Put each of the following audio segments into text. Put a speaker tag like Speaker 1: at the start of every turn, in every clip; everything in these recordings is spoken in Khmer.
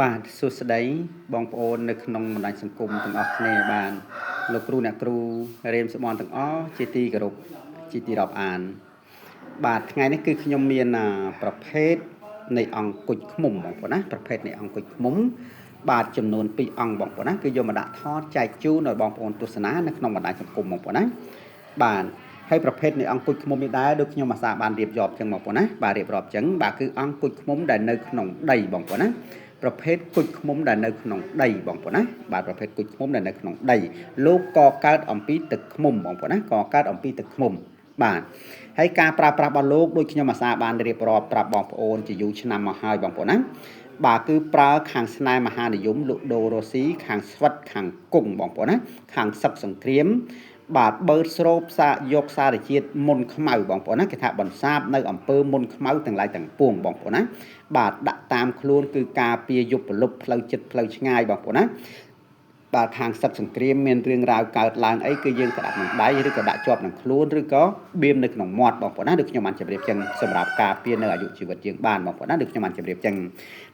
Speaker 1: បាទសួស្តីបងប្អូននៅក្នុងបណ្ដាញសង្គមទាំងអស់គ្នាបាទលោកគ្រូអ្នកគ្រូរៀមសបនទាំងអស់ជាទីគោរពជាទីរាប់អានបាទថ្ងៃនេះគឺខ្ញុំមានប្រភេទនៃអង្គគុជឃ្មុំបងប្អូនណាប្រភេទនៃអង្គគុជឃ្មុំបាទចំនួន2អង្គបងប្អូនណាគឺយកមកដាក់ថតចែកជូនឲ្យបងប្អូនទស្សនានៅក្នុងបណ្ដាញសង្គមបងប្អូនណាបាទហើយប្រភេទនៃអង្គគុជឃ្មុំនេះដែរដូចខ្ញុំអាសាបានរៀបរាប់ចឹងបងប្អូនណាបាទរៀបរាប់ចឹងបាទគឺអង្គគុជឃ្មុំដែលនៅក្នុងដីបងប្អូនណាប្រភេទគុជឃ្មុំដែលនៅក្នុងដីបងប្អូនណាបាទប្រភេទគុជឃ្មុំដែលនៅក្នុងដីលោកកកើតអំពីទឹកឃ្មុំបងប្អូនណាកកើតអំពីទឹកឃ្មុំបាទហើយការប្រើប្រាស់របស់លោកដូចខ្ញុំអាសាបានរៀបរាប់ប្រាប់បងប្អូនជាយូរឆ្នាំមកហើយបងប្អូនណាបាទគឺប្រើខាងស្នេហ៍មហានិយមលក់ដូររស៊ីខាងស្វិតខាងគង់បងប្អូនណាខាងសឹកសង្គ្រាមបាទបើស្រូបសាយកសារជាតិមុនខ្មៅបងប្អូនណាគេថាបន្សាបនៅអំពើមុនខ្មៅទាំងឡាយទាំងពួងបងប្អូនណាបាទដាក់តាមខ្លួនគឺការពារយប់ប្រលប់ផ្លូវចិត្តផ្លូវឆ្ងាយបងប្អូនណាបាទខាងសឹកសង្គ្រាមមានរឿងរ៉ាវកើតឡើងអីគឺយើងក៏ដាក់នឹងដៃឬក៏ដាក់ជាប់នឹងខ្លួនឬក៏បៀមនៅក្នុងមាត់បងប្អូនណាដូចខ្ញុំបានជម្រាបចឹងសម្រាប់ការពារនៅអាយុជីវិតយើងបានបងប្អូនណាដូចខ្ញុំបានជម្រាបចឹង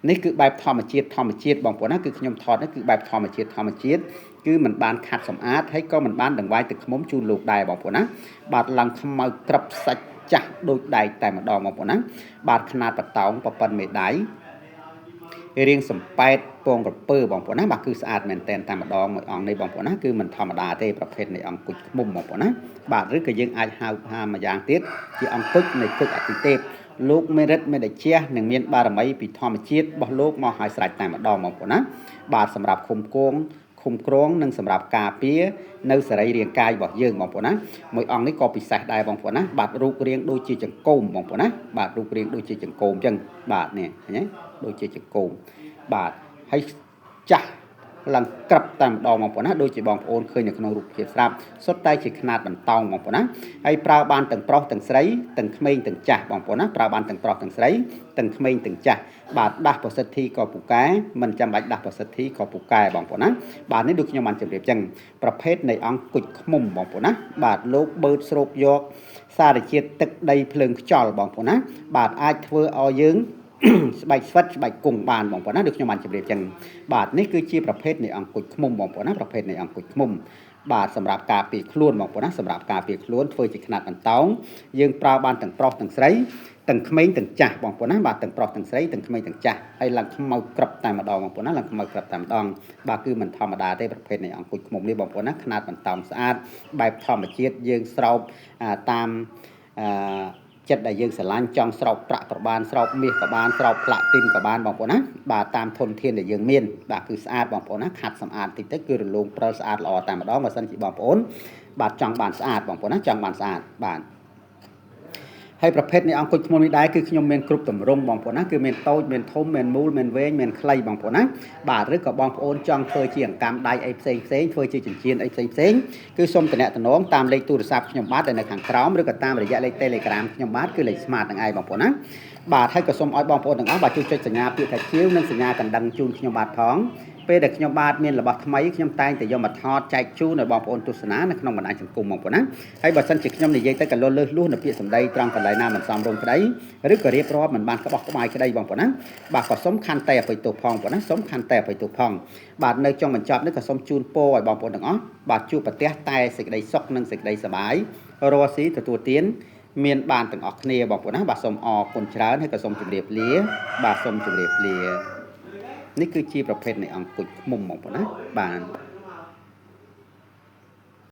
Speaker 1: នេះគឺបែបធម្មជាតិធម្មជាតិបងប្អូនណាគឺខ្ញុំថតនេះគឺបែបធម្មជាតិធម្មជាតិគឺមិនបានខាត់សម្អាតហើយក៏មិនបានដង្វាយទឹកឃ្មុំជូនលោកដែរបងប្អូនណាបាទឡើងខ្មៅក្រឹបសាច់ចាស់ដូចដែកតែម្ដងបងប្អូនណាបាទខ្នាតបតោងប្រប៉ុនមេដៃរៀងសំប៉ែតពងក្រពើបងប្អូនណាបាទគឺស្អាតមែនតែនតែម្ដងមួយអង្គនេះបងប្អូនណាគឺមិនធម្មតាទេប្រភេទនៃអង្គគុជឃ្មុំបងប្អូនណាបាទឬក៏យើងអាចហៅថាម្យ៉ាងទៀតជាអង្គគុជនៃគុជអតិទេពលោកមានរិទ្ធមានតិចនិងមានបារមីពីធម្មជាតិរបស់លោកមកឲ្យស្រេចតែម្ដងបងប្អូនណាបាទសម្រាប់ឃុំគងឃុំក្រងនិងសម្រាប់ការពារនៅសរីរាង្គកាយរបស់យើងបងប្អូនណាមួយអង្គនេះក៏ពិសេសដែរបងប្អូនណាបាទរូបរាងដូចជាចង្កូមបងប្អូនណាបាទរូបរាងដូចជាចង្កូមអញ្ចឹងបាទនេះឃើញទេដូចជាចង្កូមបាទហើយចាស់ឡើងក្រឹបតែម្ដងបងប្អូនណាដូចជាបងប្អូនឃើញនៅក្នុងរូបភាពស្រាប់សុទ្ធតែជាខ្នាតបន្តោងបងប្អូនណាហើយប្រើបានទាំងប្រុសទាំងស្រីទាំងក្មេងទាំងចាស់បងប្អូនណាប្រើបានទាំងប្រុសទាំងស្រីទាំងក្មេងទាំងចាស់បាទដាស់ប្រសិទ្ធិក៏ពូកែមិនចាំបាច់ដាស់ប្រសិទ្ធិក៏ពូកែបងប្អូនណាបាទនេះដូចខ្ញុំបានជម្រាបចឹងប្រភេទនៃអង្គគុជឃ្មុំបងប្អូនណាបាទលោកបឺតស្រូបយកសារជាតិទឹកដីភ្លើងខ្យល់បងប្អូនណាបាទអាចធ្វើឲ្យយើងស្បែកស្វិតស្បែកគង់បានបងប្អូនណាដូចខ្ញុំបានជម្រាបចឹងបាទនេះគឺជាប្រភេទនៃអង្គគុជឃ្មុំបងប្អូនណាប្រភេទនៃអង្គគុជឃ្មុំបាទសម្រាប់ការពារខ្លួនបងប្អូនណាសម្រាប់ការពារខ្លួនធ្វើជាខ្នាតបន្តោងយើងប្រើបានទាំងប្រុសទាំងស្រីទាំងក្មេងទាំងចាស់បងប្អូនណាបាទទាំងប្រុសទាំងស្រីទាំងក្មេងទាំងចាស់ហើយឡើងខ្មៅក្រឹបតែម្ដងបងប្អូនណាឡើងខ្មៅក្រឹបតែម្ដងបាទគឺមិនធម្មតាទេប្រភេទនៃអង្គគុជឃ្មុំនេះបងប្អូនណាខ្នាតបន្តោងស្អាតបែបធម្មជាតិយើងស្រោបតាមអឺចិត្តដែលយើងស្រឡាញ់ចង់ស្រោបប្រាក់ក៏បានស្រោបមាសក៏បានស្រោបផ្លាទីនក៏បានបងប្អូនណាបាទតាមធនធានដែលយើងមានបាទគឺស្អាតបងប្អូនណាខាត់សម្អាតតិចទៅគឺរលោងព្រិលស្អាតល្អតែម្ដងបើសិនជាបងប្អូនបាទចង់បានស្អាតបងប្អូនណាចង់បានស្អាតបាទហើយប្រភេទនៃអង្គគុជឃ្មុំនេះដែរគឺខ្ញុំមានគ្រប់ទម្រង់បងប្អូនណាគឺមានតូចមានធំមានមូលមានវែងមានខ្លីបងប្អូនណាបាទឬក៏បងប្អូនចង់ធ្វើជាអង្កាំដៃអីផ្សេងផ្សេងធ្វើជាចិញ្ចៀនអីផ្សេងផ្សេងគឺសូមតំណងតាមលេខទូរស័ព្ទខ្ញុំបាទដែលនៅខាងក្រោមឬក៏តាមរយៈលេខ Telegram ខ្ញុំបាទគឺលេខ Smart នឹងឯងបងប្អូនណាបាទហើយក៏សូមឲ្យបងប្អូនទាំងអស់បាទជួយចុចសញ្ញាពាក្យថាជាវនិងសញ្ញាកណ្ដឹងជូនខ្ញុំបាទផងពេលដែលខ្ញុំបាទមានរបស់ថ្មីខ្ញុំតែងតែយកមកថតចែកជូនឲ្យបងប្អូនទស្សនានៅក្នុងបណ្ដាញសង្គមបងប្អូនណាហើយបើសិនជាខ្ញុំនិយាយទៅក៏លលើសលួសនៅពាក្យសម្ដីត្រង់កន្លែងណាមិនសមរម្យក្តីឬក៏រៀបរាប់មិនបានក្បោះក្បាយក្តីបងប្អូនណាបាទក៏សូមខន្តីអភ័យទោសផងបងប្អូនណាសូមខន្តីអភ័យទោសផងបាទនៅចុងបញ្ចប់នេះក៏សូមជូនពរឲ្យបងប្អូនទាំងអស់បាទជួបប្រទះតែសេចក្តីសុខនិងសេចក្តីសប្បាយរស់ស៊ីទទួលទានមានបានទាំងអស់គ្នាបងប្អូនណាបាទសូមអរគុណច្រើនហើយក៏សូមជម្រាបលាបាទសូមជម្រាបលានេះគឺជាប្រភេទនៃអង្គគុជឃ្មុំបងប្អូនណាបាទ